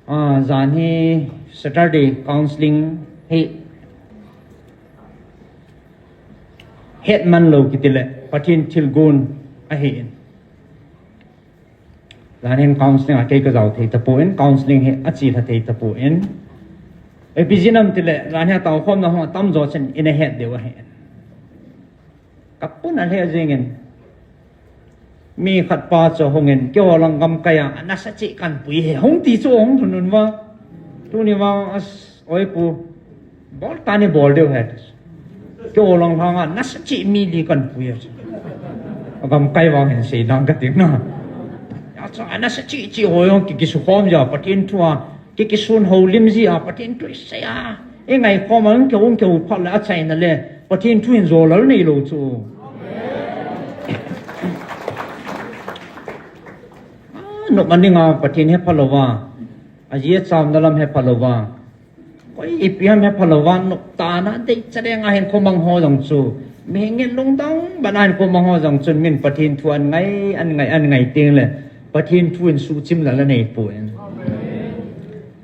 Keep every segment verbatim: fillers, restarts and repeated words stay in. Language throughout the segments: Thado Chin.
Ah, jan hi Saturday counseling hi het man lou kiti le Pathen thilgon ahi in. Jan hin counseling a kei ka jao thei tapon, counseling hi a chi lha thei tapon. Ipi jeh ham ti le, jan hi a tao khomna hung a tam jo chen in a het diu ahi. Ka pun a lheh jeng in. Mi khat pa chu hung in, keiho lang gamkai a, a nasa cheh kan pui e, hung ti chu hung thun un va. Tuni va, as, oi pu, bol ta ni bol diu ahi. Keiho lang lhang a, nasa cheh mi li kan pui e. A gamkai vang hin sei dang ka ting na. Ya chu, a nasa cheh cheh ho jong ki, kisukhom ja, Pathen thu a, Ki, kisun houlim ji a, Pathen thu i sei a. I ngai khom a, hung kihou, hung kihou phat le a chaina le, Pathen thu in jolal nei lou chu. Ah, nop a ning a, Pathen he phalou va. A ji a chamna lam he phalou va. Koi ipi ham he phalou va, nop tah a dei cha deng a hin khomang ho jong chu. Mi ngen lungdong bana hin khomang ho jong chun min Pathen thu an ngai, an ngai, an ngai ting le. Pathen thu in suhchim la la nei pon.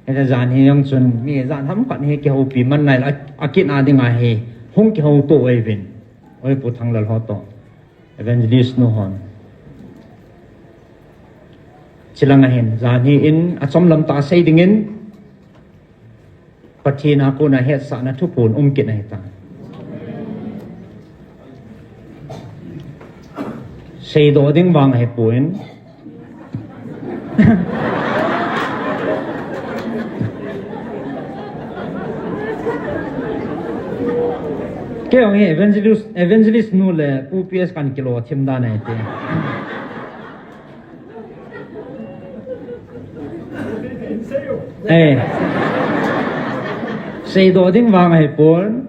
Hita jan hi jong chun mi jan ham khat hi kihoupi man ngai la, a kit a ding a hi hung kihou to uvin. Oi Pu Thanglal ho to. Evangelist nu hon. Chilang a hin jan hi in a chomlam tah sei ding in Pathen a kona hetsahna thuphon um kit ahi ta. Seidoh ding vang ahi pon. Kei jong hi evangelist, evangelist nu le Pu P S kan kilo thim dan ahi te. Eh. Seidoh ding vang ahi pon.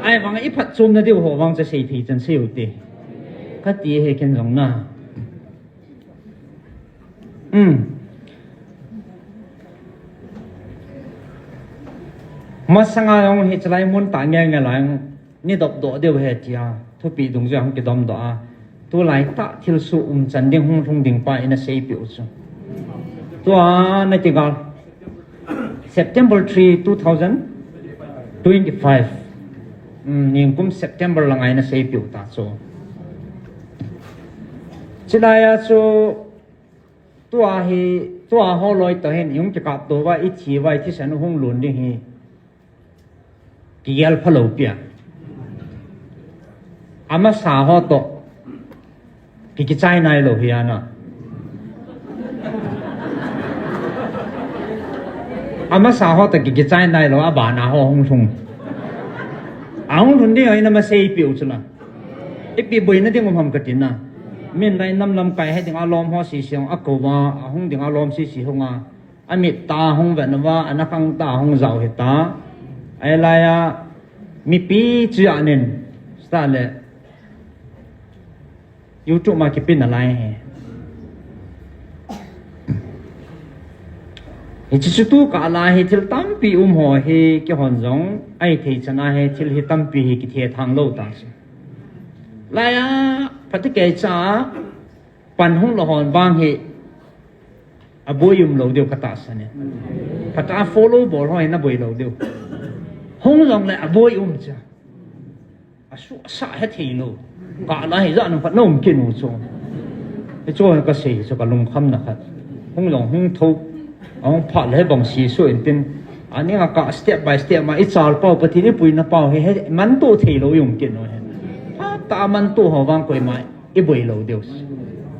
Ahivang i phatchomna diu ho vang chu sei thei chan sei u te. Ka ti ahi ken jong na. Hmm. Masanga jong hi chalai mun ta nge nge lai. Ni dop doh diu ahi tia, thupi dungjuia hung kidom doh a. Tulai tah thilsoh umchan ding hung lhung ding pa in a seipeh u chu. Tua na ti gal. September three, two thousand twenty-five. Um, ningkum September langa in a seipeh u ta chu. Chilai a chu tua hi, tua ho loi toh hin, i hung kikap to uva, i thi uva, i thisan u hung lhun ding hi. Kigel phalou pia. Amasa ho toh. Ki, kichai nailou hi ana. Amasa ho toh ki, kichai nailou, abana ho hung lhung. A hung lhun ding ho in a ma seipeh u chu la. Ipi boina ding um ham ka ti na. Min lai nam lamkai he ding a lom ho sisi hung a kou va, a hung ding a lom sisi hung a. A mit ta hung vet uva, a nakhang ta hung jao hita. Ahilai a, mipi chu anin, sta le, YouTube ma kipe nalai hi. Hiche chu tu kah la hi thil tampi um ho hi kihon jong, ahi thei chan a hi thil hi tampi hi kithethang lou ta chu. Lai a, phatecha, pan hung lou hon vang hi, aboi um lou diu ka tahsan e. Phatah a follow bol ho hi na boi lou diu. Hung jong le aboi um cha. Asuh asa he thei lou. Kah la hi jat nom khat na um kit u chu. Hichu ka sei chu ka lungkham na khat. Hung jong hung tho. Ahung phat le bang si su in tin. Ani a kah step by step ma i chal pau Pathen i puina pau hi, hi manto thei lou i um kit u hi. Phatah a manto ho vang koima i boi lou diu.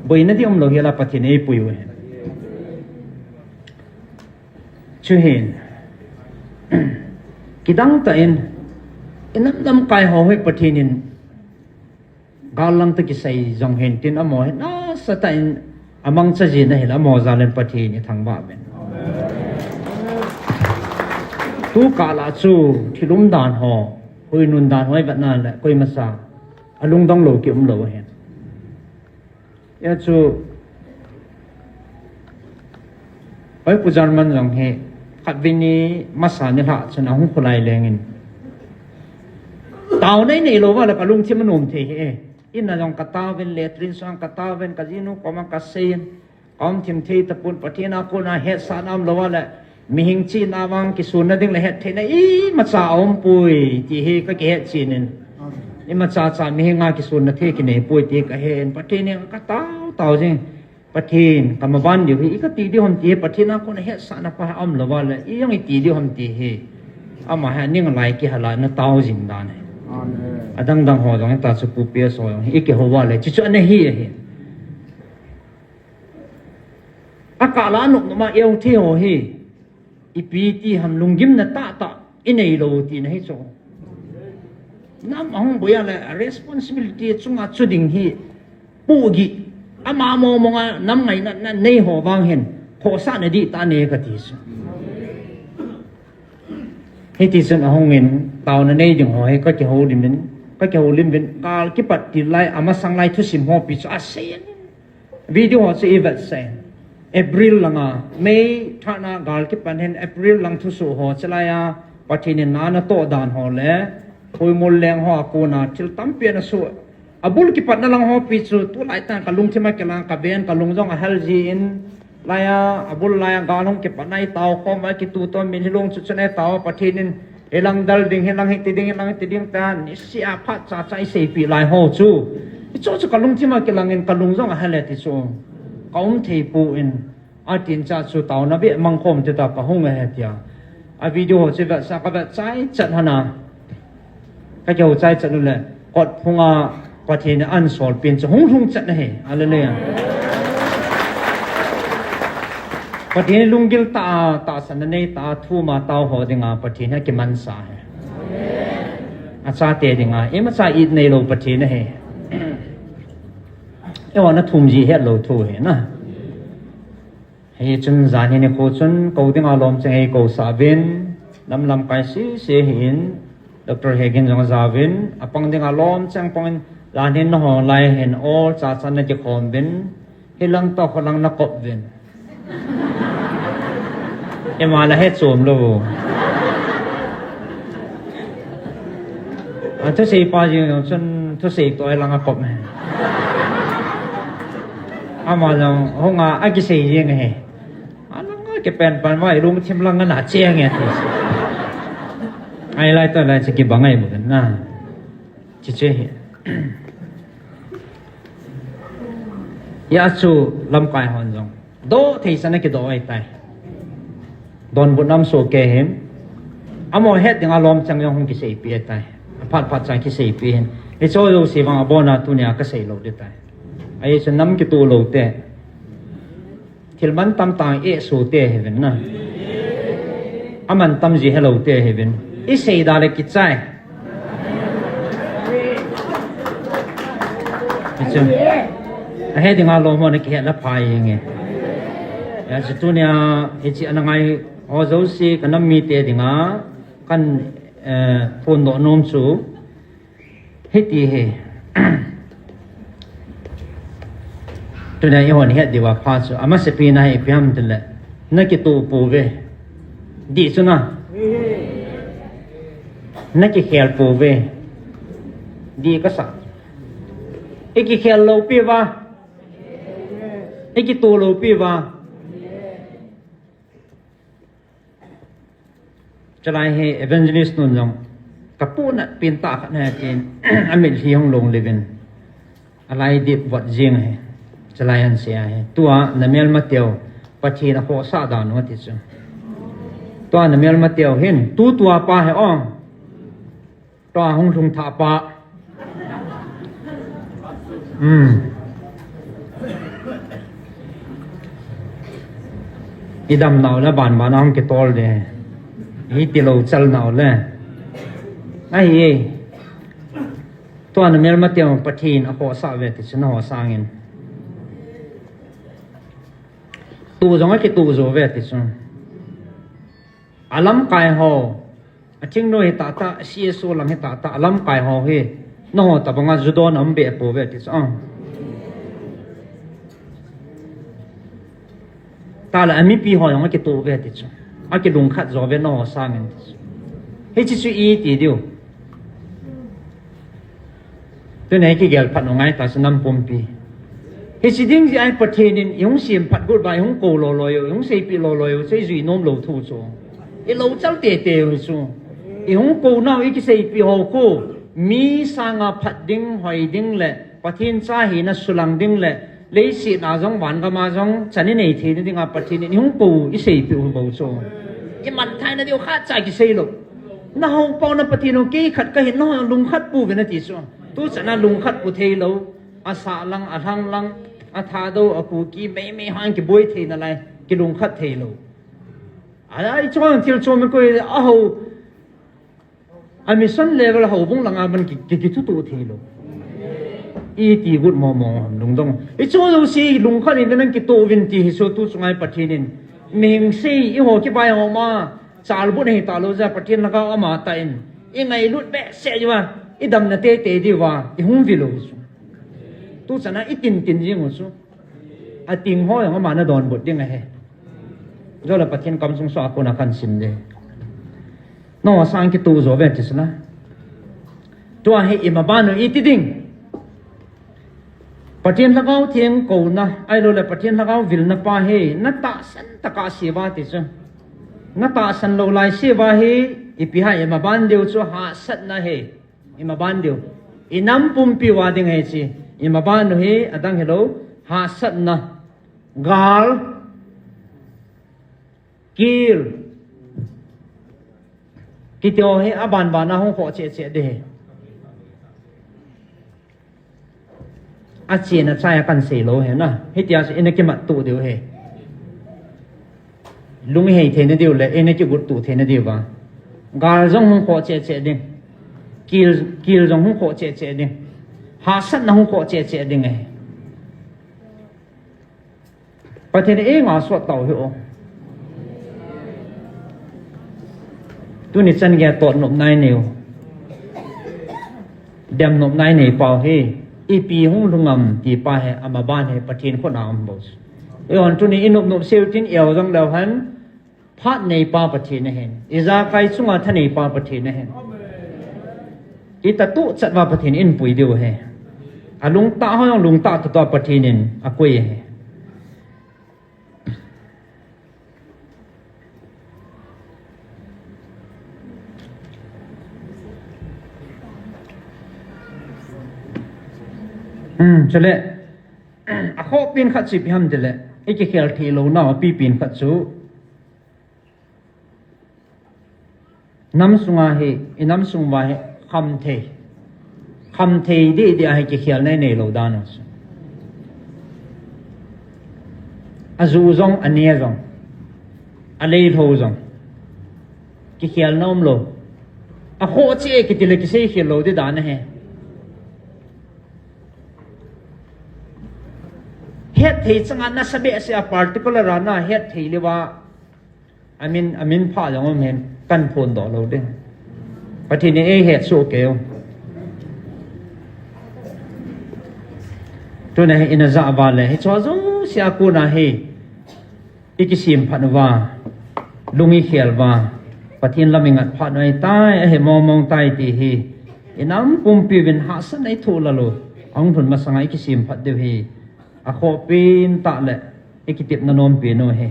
Boina di um lou hi la Pathen i pui u hi. Chu hin. Kidang tah in. I nam lamkai ho hi Pathen in. Gal lang toh kisai jong hin tin amaho hin. Nasatah in amangcha jin ahi la amaho jal in Pathen i thangvah uvin. Tu kah la chu thil umdan ho. Huinun dan ho i vet na le koima sa. Alungdong lou ki um lou hin. Hia chu, Oi Pu German jong hi, khatvei ni masa nilhah chun ahung kholai leng in. Taona i nei lou uva le ka lungthim anom thei hi e. In a jong ka taovin, latrine sung ka taovin, ka jinu koma ka seiyin. Ka um thim thei tapon Pathen a kona hetsahna um lou uva le. Mihing chihna vang kisunna ding le hettheina imacha aumpoi ti hi kakihet chen in. Imacha cha mihing a kisunna thei kinei poi ti kahen. Pathen henga katao tao jing. Pathen, kamaban diu hi, ikati diu ham ti hi, Pathen a kona hetsahna pa hi aum louva le, ijong iti diu ham ti hi. Ama hi aning lai kihal a natao jing dan hi. Adang dang ho jong hita chu Pu P S ho jong hi, ikihou uva le, chuchu ana hi ahi. Akah la nop nop a ium thei ho hi. Ipi ti ham lunggimna tahtah inei lou tina hi chu. Nam ahung boi a le responsibility chunga chu ding hi pohgih. Ama mong mong a nam ngaina nei ho vang hin khohsahna dihtah nei kati chu. Hiti chun ahung in taona nei ding ho hi kakihoulim in, kakihoulim in, gal kipat til lai, amasang lai thusim ho pi chu asei in. Video ho chu ivetsah in. April langa, May thana gal kipan hin April lang thusoh ho chulai a, Pathen in na natoh dan ho le, Poimol leng ho a kona thil tampi ana soh. Abul kipatna lang ho pi chu, tulai tan kalungthim a kilang kaben, kalung jong ahel ji in, lai a, abul lai a gal hung kipatna itao khom a kituto min hilung chu chun itao Pathen in Hilang dal ding, hilang hiti ding, hilang hiti ding ta, nisih a phat cha cha iseipi lai ho chu. Hichu chu kalungthim a kilangin kalung jong ahel e ti chu. Kaum thei poi. Atin cha chu taona beh mangkhom te ta kahung ahi tia. A video ho chu vetsah kavetsah chat hana. Kakihou chai chat u le. Kot phunga Pathen in ahin sol pen chu hung lhung chat ahi. Hallelujah. Pathen lunggil tah a, tahsan a nei tah a, thum a tao ho dinga Pathen hi akimansa ahi. Achate dinga, imacha it neilou Pathen ahi. Eiho na thum ji het lou thu ahi na. Hichun jan hi nikho chun kou dinga lom cheng eikou sah uvin, lam lamkai sese ahin, Doctor Hegin jong ajaovin, apang dinga lom cheng pangin, jan hin nahon lai hin ol cha chan nakikhom uvin, hilang toh kholang nakop uvin. Ima la hechom lou. A thusei pa jeng jong chun thusei toh hilang akop e. Ama jong hunga akisei jeng e. Alanga kipen pan ma ilungthim lang ana cheng e ti. Ai lai to lai chu kibang ai bu na. Chi che hi. Ya chu lamkai hon jong. Doh thei san akidoh ai tai. Donbut nam so ke him. Amo het dinga lom chang jong hung kiseipi ai tai. Aphat phat cha kiseipi hin. Hicho jouse vang abona tunia kasei lou ding tai. Ahi chu nam kitoh lou te. Thil mantam tah a eisuh te hi uvin na. Amantam ji helou te hi uvin. Isei da le kichai. Hichu. Ahe dinga lom ho nakihet le phai nge. Ya chu tunia hiche ana ngai ho jouse kanam mite dinga kan, eh, phondoh nom chu. Hiti hi. Tuna eihon het diuva pha chu. Amasapen a hi ipi ham tile. Nakitoh pouve. Dih chu na. Nakikhel pouve. Dih kasa. Ikikhel lou piuva. Ikitoh lou piuva. Chulai hi evangelist nun jong kapunat pen tah khat ahi tin, amitlhi hung long levin. Alai dip vot jing ahi. Chulai ahin sei ahi. Tua namelmateu Pathen akhohsah dan u ati chu. Tua namelmateu hin tutua pa hi o. Tua hung lhung thah pa. Hmm. Idam nau le ban ban a hung kitol de. Hiti lou chal nau le. Ahi e. Tua namelmateu Pathen akhohsah uve ti chu naho sangin. Tu jong akitoh jo uve ti chu. Alamkai ho. Athingnoi hi tahtah, C S O lang hi tahtah, alamkai ho hi. Naho tabanga judon aum be pouve ti chu. Ah. Tale amipi ho jong akitoh uve ti chu. Akilungkhat jo uve naho sangin ti chu. Hiche chu iti diu. Tuna hi kigel phat u ngai ta chu nam pumpi. Hiche ding jeh a hi Pathen in ihung semphat got uva, ihung kou loi loi u, ihung seipeh loi loi u, chu ijui nom lou thu chu. Ilou chal tete u chu. Ihung kou nau, ikiseipeh ho khu, mi sanga phat ding, hoi ding le Pathen cha hina sulang ding le leiset a jong, van gam a jong chan inei theina dinga Pathen in ihung kou, iseipeh u bou chu. Iman theina diu khatcha kisei lou. Nahou pau na Pathen u, kei khat kahin, nahung lungkhat pouve nati chu. Tuchan a lungkhat pou thei lou. Asah lang, alhang lang, athadou, akuki, meimei hon kiboi thei nalai, kilungkhat thei lou. Alai chuan thil chom koi a ho, a mission level ho bung langa man ki, ki, kithutuh thei lou. Iti got mo mo ham lungdong. Ichu jouse lungkhat in nang kitoh uvin ti hi chu tu chunga hi Pathen in. Mihing sei, eiho kivaiho ma, chalbut nei talou jeh a Pathen lhagao ama tah in. Ingailut behseh jeh uva, idamna teitei diuva, ihung vil u chu. Tuchan a itin tin jing u chu. Ating ho jong ama nadonbut ding ahi. Jole Pathen kamsung soh a kona kahin sim ding. Nangho sang kitoh jo uve ti chu na. Tua hi imaban u iti ding. Pathen lhagao theng kouna, ahilouleh Pathen lhagao vilna pa hi, natahsan tah a sei uva ti chu. Natahsan lou lai sei uva hi, ipi ham imaban diu chu hahsatna ahi. Imaban diu. Inam pumpi uva ding ahi chu. Imaban u hi, adang hilou, hahsatna. Gal. Kil. Kiti ho hi aban ban a hung khoh cheh cheh ding ahi. Achen achai a kahin sei lou ahi na. Hitia chu ina kimat tuh diu ahi. Lung ihei theina diu le, ina kigot tuh theina diva. Gal jong hung khoh cheh cheh ding. Kil, kil jong hung khoh cheh cheh ding. Hahsatna hung khoh cheh cheh ding ahi. Pathen in eima sot tau hi o. Tuni chan gei a tot nopna inei u. Dem nopna inei pau hi. Ipi hung lhung am ti pa hi amaban hi Pathen khut a um bou. Eihon tuni inop nop seh u tin eo jong leu hen. Phat nei pa Pathen ahin. Ijakai chunga tha nei pa Pathen ahin. Itatuh chat uva Pathen in pui diu ahi. Alungtah ho jong lungtah tah tah Pathen in akoi ahi. Hmm, chule, akhoh pen khat chu ipi ham tile, ikikhel thei lou nau api pen khat chu, nam sunga hi, inam sung uva hi, khamthei. Khamthei deh deh a hi kikhelna inei lou dan u chu. Aju jong, ane jong, alei lhou jong. Kikhelna um lou. Akhoh cheh e kiti le kisei khel lou ding dan ahi. Hetthei changa nasa behseh a particular a nahet thei leuva. Amin, amin pha jong um hen, kahin phondoh lou ding. Pathen in eihet soh kei u. Tuna hi ina jah uva le, hiche jouse a kona hi, ikisemphat uva, lung ikhel uva, Pathen lam ingat phat u ahitai, ahi mong mong tai ti hi, inam pumpi uvin hahsatna ithoh lal u, ahung lhun masanga ikisemphat diu hi, akhoh pen tah le, ikitepna nom pen u ahi.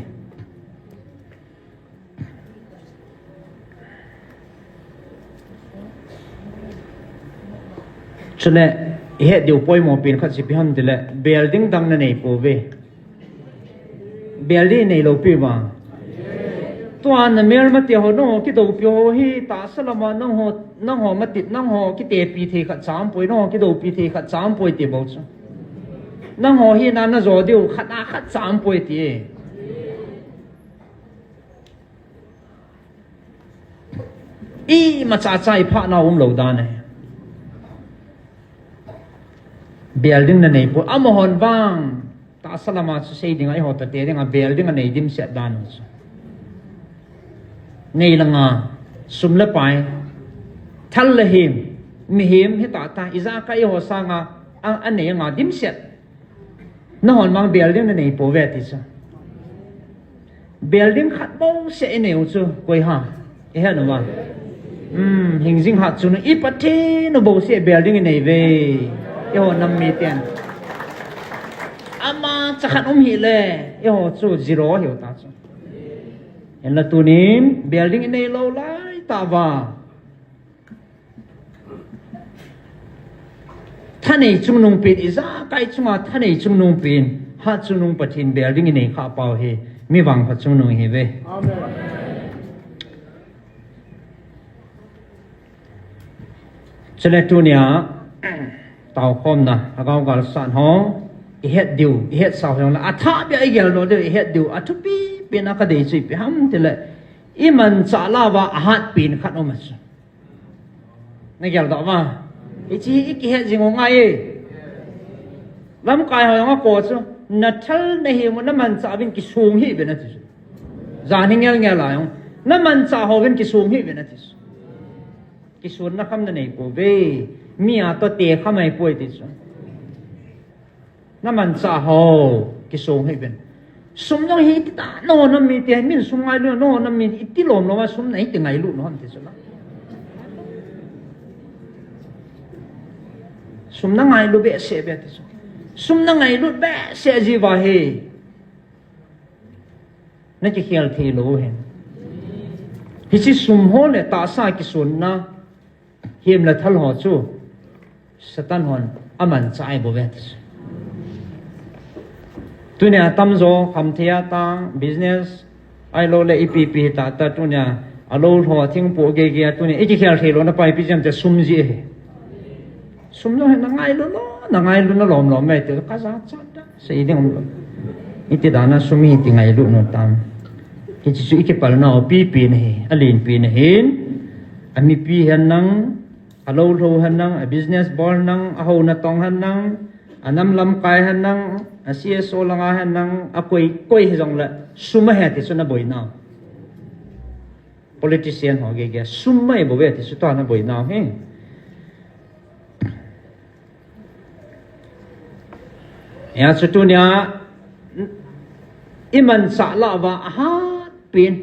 Chule, ihet diu poimo pen khat chu ipi ham tile, bel ding dang nanei pouve. Bel ding nei lou pi uva. Tua namelmate ho, nangho kidoupi ho hi, tahsa lama nangho, nangho matit, nangho kitepi thei khatcha um poi, nangho kidoupi thei khatcha um poi ti bou chu. Nangho hina najo diu khat a khatcha um poi ti. Imacha cha iphah nau um lou dan ahi. Bel ding nanei poi, amahon vang, tahsa lama chu sei dinga, eiho tate dinga, bel ding anei dimset dan u chu. Nei langa, sum le pai, thal le him, mihem hita ta, ijakai eiho sanga, a, anei anga dimset. Nahon mang bel ding nanei pouve ti chu. Bel ding khat bouseh inei u chu, koi ham? Ihe nu ma. Hmm, hingjing hat chu nu i Pathen u bouseh bel ding inei uve. Eiho nam miten. Ama chakhat um hile, eiho chu zero hiu ta chu. Hinla tunin building inei lou lai tauva, thanei chungnung pen, ijakai chunga thanei chungnung pen, hat chungnung Pathen building inei kha pau hi, mi vangpha chungnung ihiuve. Chule tunia taokhomna, lhagao galsatna ho, ihet diu, ihetsau hijongle, athah beh a igel doh diu, ihet diu, athupi pen a kadei chu ipi ham tile, imanchah lauva ahat pen khat um ahi chu. Nagel doh uva? Hiche hi ikihet jing u ngai e. Lamkai ho jong akou chu, nathal nahem u namanchah uvin kisong hih uvin ati chu. Jan hi ngel ngel a jong, namanchah houvin kisong hih uvin ati chu. Kisonna kham nanei pouve. Mi a toh te kham ahipoi ti chu. Namanchah hou, kisong hih uvin. Sum jong hi iti tah, nahon nam mi ti, min sum ngailu, nahon nam mi iti lom lom a sum nahiti ngailu nahon ti chu la. Sum nangailu behseh uve ti chu. Sum nangailu behseh jiuva hi, nakikhel thei lou u ahi. Hiche sum ho le tahsa kisonna, hem le thal ho chu Satan hon amanchah ahibouve ti chu. Tunia tamjo khamthei a tang, business, ahiloule ipi ipi hita ta tunia, alou lho, thingpoh gei gei a tunia ikikhel thei louna pa ipi jeh ham itile sum jeh ahi. Sum jong hi nangailu lou, nangailu na lom lom e ti, kajachat da. Sei ding umlou. Iti dan a sum hi iti ngailut u tam. Hiche chu ikipalnau pipen ahi, alenpen ahin, amipi hen lang, alou lho hen lang, abusiness bol hen lang, ahou natong hen lang, anam lamkai hen lang, a C S O langa hen lang, akoi koi hijongle sum ahi ti chu naboinau. Politician ho gei gei a sum ahibouve ti chu tua naboinau ahi. Hijeh chun tunia imanchah lauva ahatpen,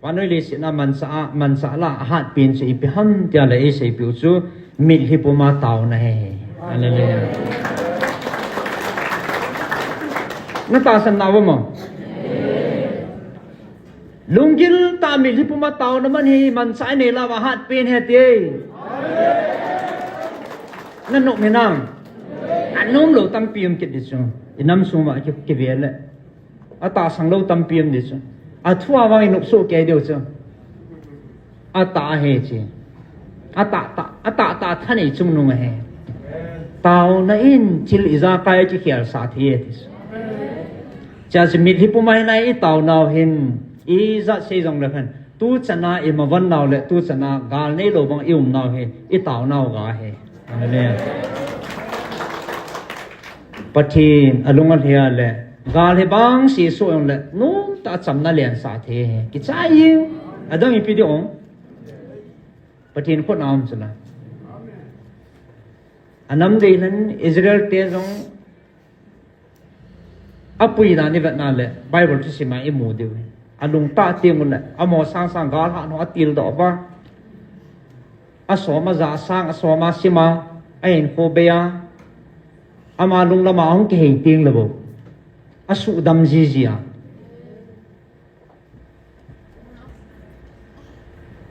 vannoi leiset a manchah a, manchah la ahatpen chu ipi ham tile eiseipeh u chu mitlhi puma taona ahi. Hallelujah. Natahsan nau vem? Lunggil tah a mitlhi puma taona man hi manchah inei lauva ahatpen ahi ti. Nanom hinam? Anomlou tampi um kit ding chu. Inam sunguva ki, kivel le atahsan lou tampi um ding chu. Athu a vang inopsoh kei diu chu. Atah ahi chu. Atah tah, atah tah thanei chungnung ahi. Taona in thil ijakai kikhel sah thei e ti chu. Hiche chu mitlhi puma hin a itaonau hin, ijat sei jongle khan, tuchan a imavannau le tuchan a gal neilou bang iumnau hi itaonau ga ahi. Amen. Pathen alung alhai le, gal hi bangse soh jongle nomtah a chamna lensah thei ahi. Kichai jeng, adang ipi ding um? Pathen khut a um chu la. Anam deidan Israel te jong apui dan ivetna le Bible thusim a imu diu ahi. Alungtah teng ule, amaho sangsang gal hatna ho atildoh uva, asom aja sang, asom asim a, ahinkho bei a, ama lunglam a ahung kihei teng le bou, asuhdam jiji a.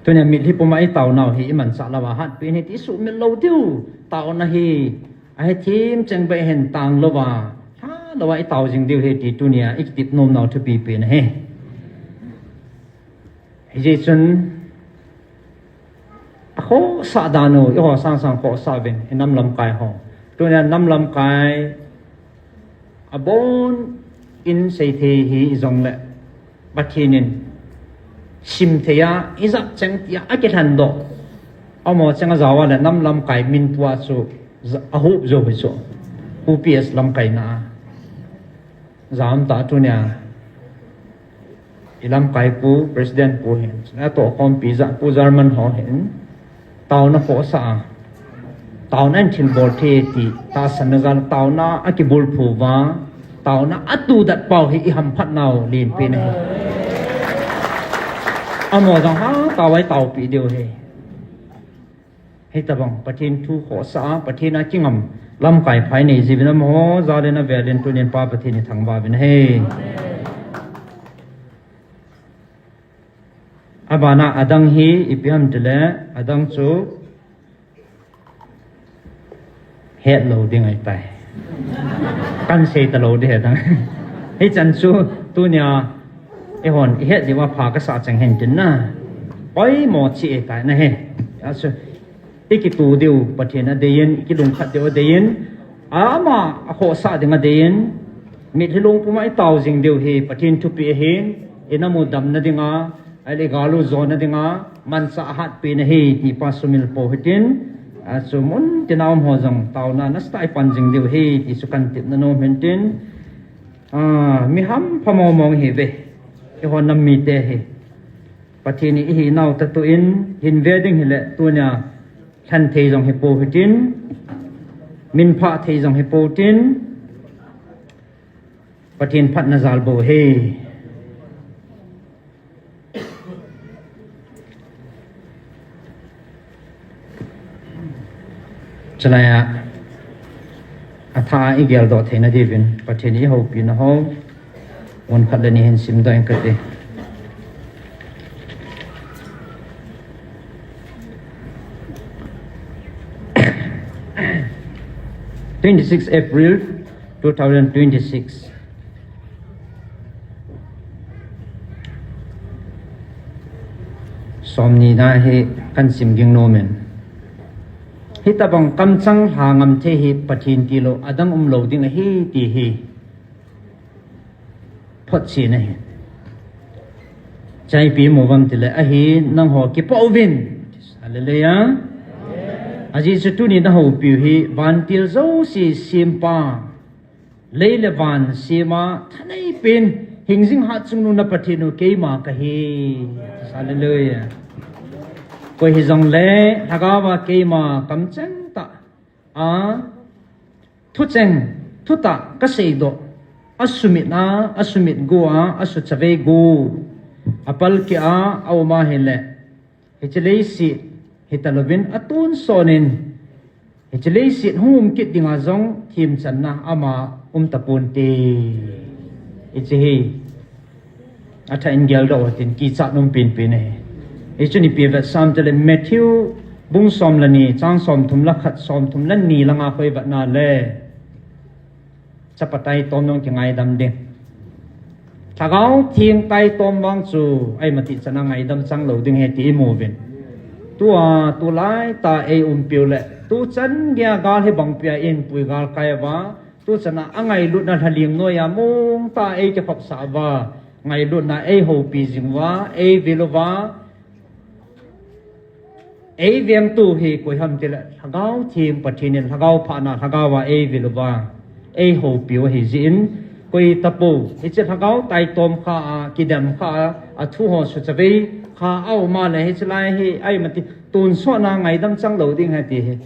Tunia mitlhi puma itaonau hi imanchah louva ahatpen ahi ti isuhmil lou diu. Taona hi ahethem cheng beh hin tang louva, lha louva itao jing diu ahi ti tunia ikitep nomnau thupi pen ahi. Hijeh chun akhohsah dan u, eiho sangsang khohsah uvin, inam lamkai ho. Tunia nam lamkai abon in seithei hijongle, Pathen in simthei a, ijat cheng tia akilhendoh, amaho cheng ajao a le nam lamkai min tua chu ja-, ahup jou hi chu, U P S lamkaina a. Jam tah tunia ilamkai pu, President pu hin, atohkhompi ja, Pu German ho hin, taona khohsah a, taona in thilbol thei ti tahsanna jal, taona akibulphu uva, taona atuhdat pau hi ihamphatnau lenpen ahi. Amaho jong hatah uva itaopeh diu ahi. Hitabang Pathen thu khohsah a, Pathen a kingam lamkai pha inei jiuvin amaho jal in avel in tunin Pa Pathen ithangvah uvin ahi. Abana adang hi ipi ham tile, adang chu hetlou ding ahitai. Kahin sei talou ding ahi adang. Hichan chu tunia eihon ihet diu apha kasah cheng hen tin na. Poimo cheh ahitai nahi. Achu ikitoh diu Pathen adeiyin, ikilungkhat diu adeiyin, ama akhohsah ding adeiyin, mitlhi lungpum a itao jing diu hi Pathen thupeh ahin, inamudamna dinga, ahile galu jona dinga manchah ahatpen ahi ti Pa Sumil po hitin, achu muntina umho jong taona nasatah a ipan jing diu ahi ti chu kahin tepna nom hin tin, a, mi hampha mong mong ihiuve, eiho nam mite hi. Pathen in ihinau tah in hin ve ding hile tunia lhen thei jong hipou hitin, minphah thei jong hipou tin, Pathen phatna jal bou ahi. Chulai a, athah a igeldoh theina diuvin Pathen in eihoupina ho mun khat le ni hin simdoh inge kati. Twenty-six April two thousand twenty-six. Somni na hi kahin sim ging nom in. Hitabang kamchang lha ngam thei hi Pathen tilou adang umlou ding ahi ti hi photchen ahi. Chaipi mo vang tile ahi nangho kipoh uvin. Hallelujah. Ajeh chu tuni nahoupiu hi vantil jouse sempa, lei le van sema thanei pen, hingjing hatchungnung na Pathen u keima kahi. Hallelujah. Koi hijongle lhagao a keima kamcheng tah a thucheng, thutah kaseidoh, asumit a, asumit go a, asuchavei go, apalkeh a, aum ahile, hiche leiset hitalouvin atonsot in, hiche leiset hung um kit dinga jong themchanna ama um taponte. Hiche hi athah in geldoh utin kichat um penpen ahi. Hichun ipi vetsah ham tile Matthew bung som le ni, chang somthum le khat, somthum le ni langa koi vetna le chapa taitom jong kingaidam ding. Lhagao Theng taitom vang chu ahi mati chana ngaidam changlou ding ahi ti imu uvin. Tua, tulai tah a eiumpiu le tuchan geiya gal hibangpi a inpui galkai uva, tuchan a angailutna lhaling noiya mongtah a eikikhopsah uva, ngailutna eihoupi jing uva, eivil uva, eivengtu hi koi ham tile Lhagao Theng Pathen in Lhagao phatna lhagao a eivil uva, eihoupiu ahi jeh in, koi tapou hiche lhagao taitom kha a, kidem kha a, athu ho suchavei kha aum a le hiche lai hi ahi mati tonsot na ngaidam changlou ding ahi ti hi.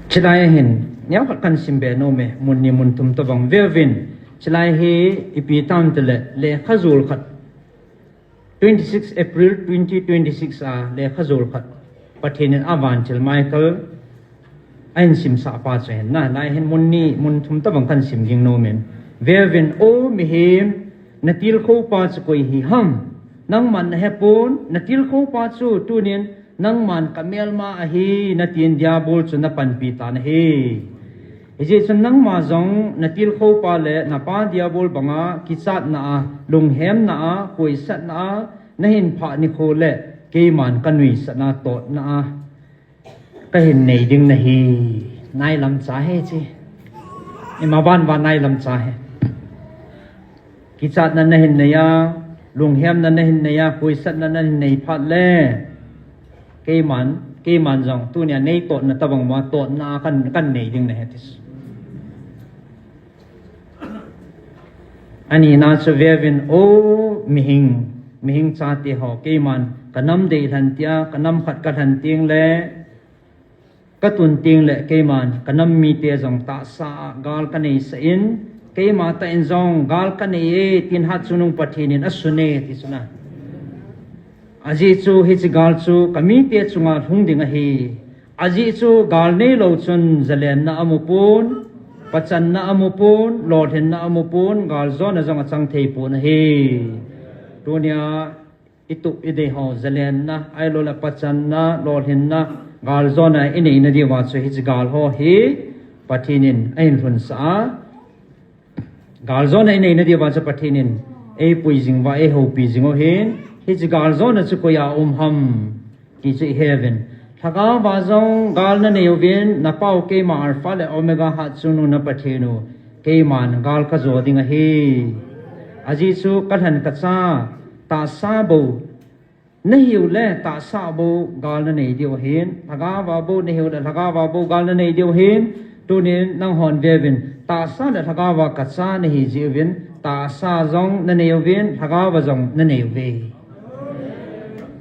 Chulai a hin neokhat kahin simbe nom e, mun ni mun thum tobang veuvin. Chulai hi ipi tam tile, lekha jol khat, twenty-six April twenty twenty-six a lekha jol khat, Pathen in avantil Michael ahin simsah pa chu ahin na, lai hin mun ni mun thum tobang kahin sim ging nom in. Veuvin, O mihem, natilkhou pa chu koi hi ham? Nangman nahepon, natilkhou pa chu tunin nangman kamelma ahi natin Diabol chu napanpi tan ahi. Hijeh chun nangma jong natilkhou pa le napa Diabol banga kichatna a, lunghemna a, koisatna a nahin phah nikho le keiman kanuisatna totna a kahin nei ding nahi. Nailam cha ahi che. Ima ban ban nailam cha ahi. Kichatna nahin nei a, lunghemna nahin nei a, koisatna nahin nei phat le, keiman, keiman jong tunia neitotna tobang ma totna a kahin, kahin nei ding nahi ati. Anina chu veuvin, O mihing, mihing chate ho, keiman kanam deilhen tia, kanam khat kalhen teng le, Ka tun teng le keiman ka nam mite jong tahsa a gal ka neisah in, keima tah in jong gal ka nei e, tin Hatchungnung Pathen in asun e, ti chu na. Ajeh chu hiche gal chu ka mite chunga lhung ding ahi. Ajeh chu gal neilou chun zalenna amu pon, pachanna amu pon, lolhinna amu pon, galjona jong achang thei pon ahi. Tunia i tup i dei ho, zalenna, ahilou le pachanna, lolhinna, galjona i neina diuva chu hiche gal ho hi Pathen in ahin lhunsah a. Galjona i neina diuva chu Pathen in eipui jing uva, eihoupi jing u ahin, hiche galjona chu koi a um ham ti chu i he uvin. Lhagao va jong gal na nei uvin, na Pa u keima Alpha le Omega, Hatchungnung na Pathen u, keiman gal ka jo ding ahi. Ajeh chu ka lhan ka cha, tahsa bou na hiu le tahsa bou gal na nei diu ahin, lhagao va bou na hiu le lhagao va bou gal na nei diu ahin, tunin nanghon ve uvin, tahsa le lhagao va ka cha na hi jeh uvin, tahsa jong na nei uvin, lhagao va jong na nei uve.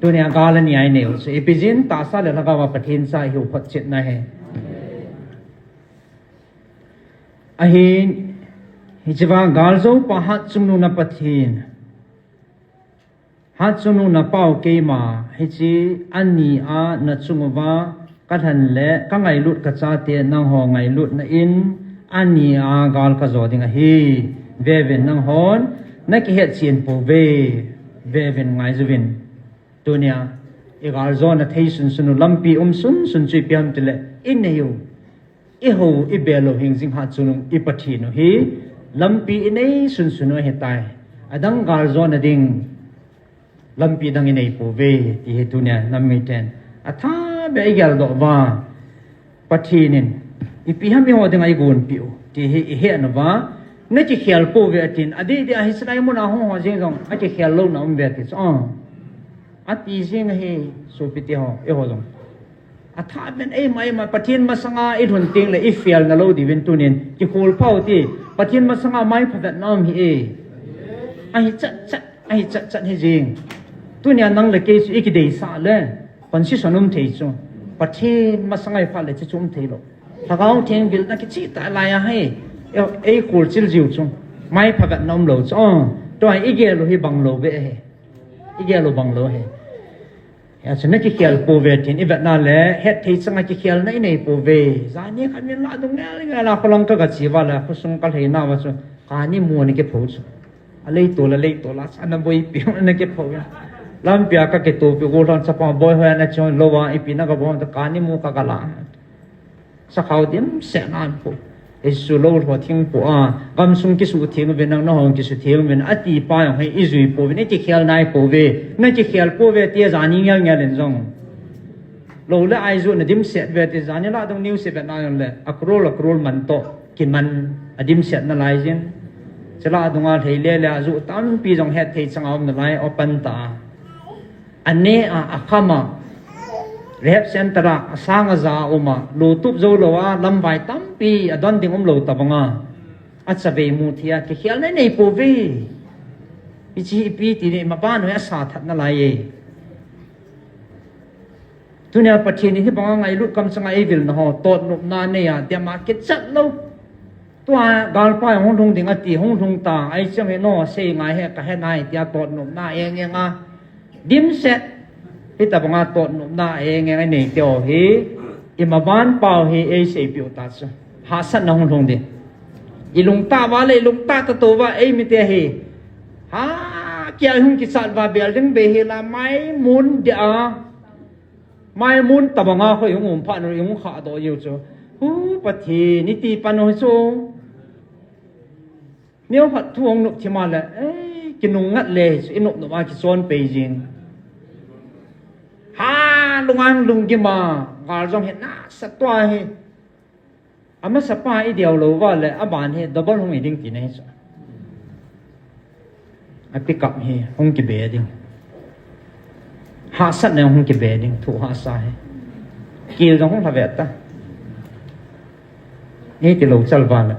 Tunia gal ani a i nei u chu ipi jeh in tahsa le lhagao va Pathen cha i hiu phot chet na hi. Ahin, hiche va galjou pa Hatchungnung na Pathen, Hatchungnung na Pa u keima, hiche ani a na chung uva ka lhan le ka ngailut ka chate nangho ngailutna in ani a gal ka jo ding ahi. Ve uvin nanghon na kihet chen pouve. Ve uvin, ngai uvin. Tunia i galjona thei sunsun u, lampi um sunsun chu ipi ham tile i nei u, i hou, i bel u hing jing Hatchungnung i Pathen u hi lampi i nei sunsun u ahitai. Adang galjona ding lampi dang i nei pouve ti hi tunia nam miten atha beh a i geldoh uva. Pathen in ipi ham eiho dinga eigonpeh u ti hi i het uva, na kikhel pouve atin, adeh deh a hiche lai mun a hung ho jeng jong akikhel louna um uve ti chu. Ati jeng ahi, sopite ho, eiho jong. Atha beh in eima eima Pathen masanga i lhun teng le i fail na lou diuvin tunin kikhol pha u ti, Pathen masanga mai phavetna um hih e. Ahi chat chat, ahi chat chat hi jeng. Tunia nang le kei chu i kideisah le position um thei chu. Pathen masanga i phat le chu chu um thei lou. Lhagao Theng vilna kicheh tah lai a hi, ei, ei khol chil jiu chu. Mai phavetna um lou chu. Tua i gel u hi bang lou beh ahi. I gel u bang lou ahi. Hia chu na kikhel pouve tin i vetna le, het thei changa kikhelna i nei pouve. Jani khat min lah dung ngel ngel a kholang ka ga che uva le, khosung ka lhei nauva chu, kani mu ana kipho chu. A leitol a, leitol a, ana boipi ana kipho ya. Lampi a ka kitopi, gollhang chapa boi hoi ana chon lou a, ipi na ka bol, kani mu ka ga la. Sakhao dimset nan pho. Ei su lou lho thing pho a, gamsung kisutheng uvin, nang nahon kisutheng uvin, ati pa jong hi i jui pouvin, i kikhel nai pouve, na kikhel pouve ti a jani ngel ngel in jong. Lou le ai ju na dimset uve ti jani lah dung news i vet na jong le, a crore, a crore man toh, kiman a dimset nalai jin. Chule adunga lhei le le a ju tampi jong het thei changa um nalai, open ta. Ane a, akham a, rehab center a, asang aja a um a, lutup jou lou a, lamvai tampi, adon ding um lou tabang a. Achavei mu thei a, kikhelna nei pouve. Hiche hi ipi ti le, maban hoi asa that nalai e. Tunia Pathen in hibanga ngailut kamchanga ei vilna ho, totnopna nei a, dem a kichat lou. Tua galpa hung lhung ding ati, hung lhung ta, ahi chang hi no, sei ngai he, ka he nai, tia totnopna eng eng a. Dimset, hitabanga totnopna eng eng a nei teu hi, i maban pau hi, ei seipeh u ta chu. Hahsatna hung lhung ding. I lungtah uva le, i lungtah tatou uva, ei mite hi. Ha, kia hung kisat uva, building bei hi la, mai mun dia. Mai mun tabanga hoi hung um phat nu hung khah doh jiu chu. Hu, Pathen, iti pan u chu. Neo khat thu hung nop thim a le, eh, kinung ngat le, i nop nop a kichon pei jing. Ha, lungang lunggim a, gal jong hi nasat tua hi. Amasapa i deu lou uva le, aban hi double hung hi ding tina hi chu. A pickup hi hung kibe ding. Hahsatna hung kibe ding, thu hahsa hi. Kil jong hung lha ve ta. Hiti lou chal uva le.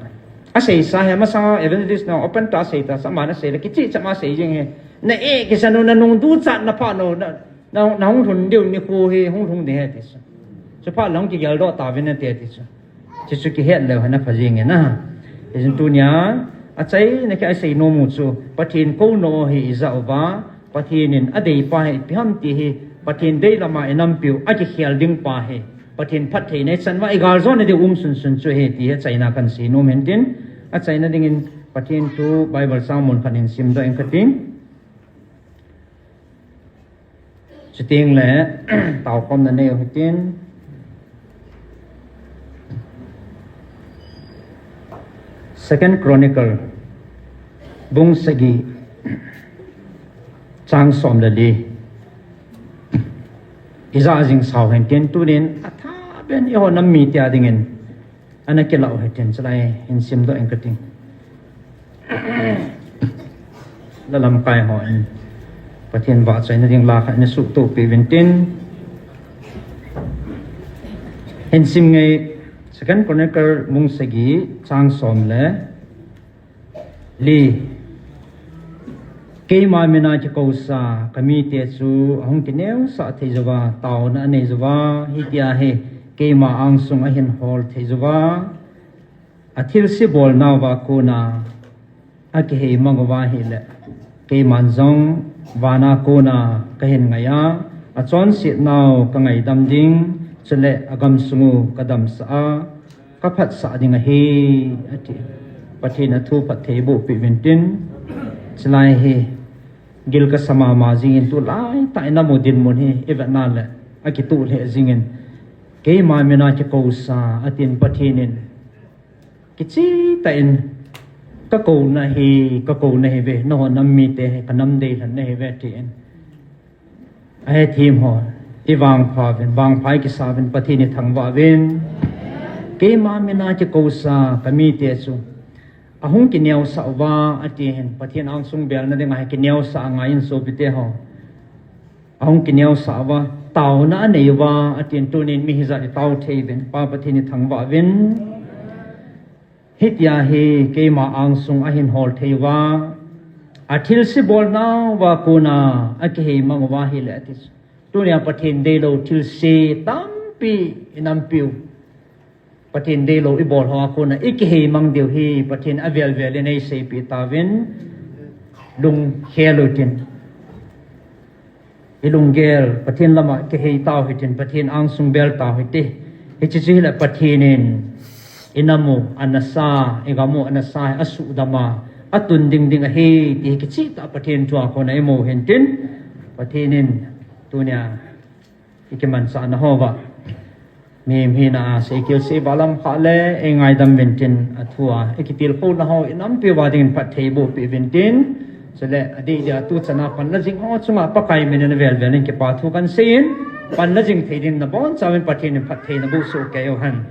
Aseisa hi, amasang evangelist na open ta asei ta, sama na sei le, kichih chama sei jing hi. Na eh, kisan u, na nung duchat na pha no, na, na, na hung lhun diu nikho hi, hung lhung ding ahi ti sa. Chuphat lang kigeldoh tauvin nate ti chu. Chuchu kihet leu hen apha jing e na. Hijeh chun tunia, achaina kia isei nom u chu, Pathen kou nom hi ija uva, Pathen in adeipa hi ipi ham ti hi, Pathen deilam a inampiu akikhel ding pa hi, Pathen phattheina ichan uva igal jona diu um sunsun chu ahi ti hi achaina kahin sei nom hen tin, achaina dingin Pathen thu Bible chang mun khat hin simdoh ing kati. Chuteng le, taokhomna nei u hitin. Second Chronicle, bung sagi, chang som le li. Ija jing sau hen tin tunin, athaben eiho nam mite a dingin ana kilah u hitin, chulai hin simdoh ing kati. La lamkai hon Pathen vahchoina ding la khat ina suhtoh peh uvin tin. Hin sim nge, Second Chronicle bung sagi chang som le li. Keima mina kikousa kamite chu ahung kineosah thei jouva, taona anei jouva, hitia hi keima angsung ahin hol thei jouva, athilse bolnauva kona akihei mang uva ahile, keiman jong vana kona kahin ngai a, achonsetnau kangaidam ding, chule agamsung u kadamsah a, kaphatsah ding ahi, ati. Pathen in athu phatthei boh peh uvin tin, chulai hi gil kasa mama jingin, tulai tah in amu dinmun hi ivet na le akitoh lheh jingin, keima mina kikousa, atin Pathen in kicheh tah in, kakouna hi, kakouna hi ve, nangho nam mite hi kanam deilhen nahi ve, tin. Ahethem ho, ivangpha uvin, vangpha ikisa uvin, Pathen ithangvah uvin. Keima mina kikousa kamite chu ahung kineosah uva, ati hin, Pathen angsung belna dinga hi kineosah angaiyin sopite ho. Ahung kineosah uva, taona anei uva, atin tunin mi hijat itao thei uvin, Pa Pathen ithangvah uvin. Hitia hi keima angsung ahin hol thei uva, athilse bolnauva kona akihei mang uva ahile, ati. Tunia Pathen deilou thilse tampi inampiu, Pathen deilou ibol hoa kona ikihei mang diu hi Pathen avel vel in eiseipeh tauvin, lungkhel utin. Ilunggel Pathen lama kihei tau hitin, Pathen angsung bel tau hite. Hiche chu hile Pathen in inam u anasa, igam u anasa hi asuhdam a, atun ding ding ahi ti hi kicheh tah Pathen thua kona imu hin tin, Pathen in tunia ikimanchahna hoa mihem hina a seikil seiva lam khah le eingaidam uvin tin, athua ikitilkhouna ho inampiuva dingin phatthei boh peh uvin tin, chule adeh dia tuchana panla jing ho chunga Pakai minin avel vel in kipa thu kahin seiyin, panla jing thei dingin nabonchauvin Pathen in phattheina boh soh kei uhen.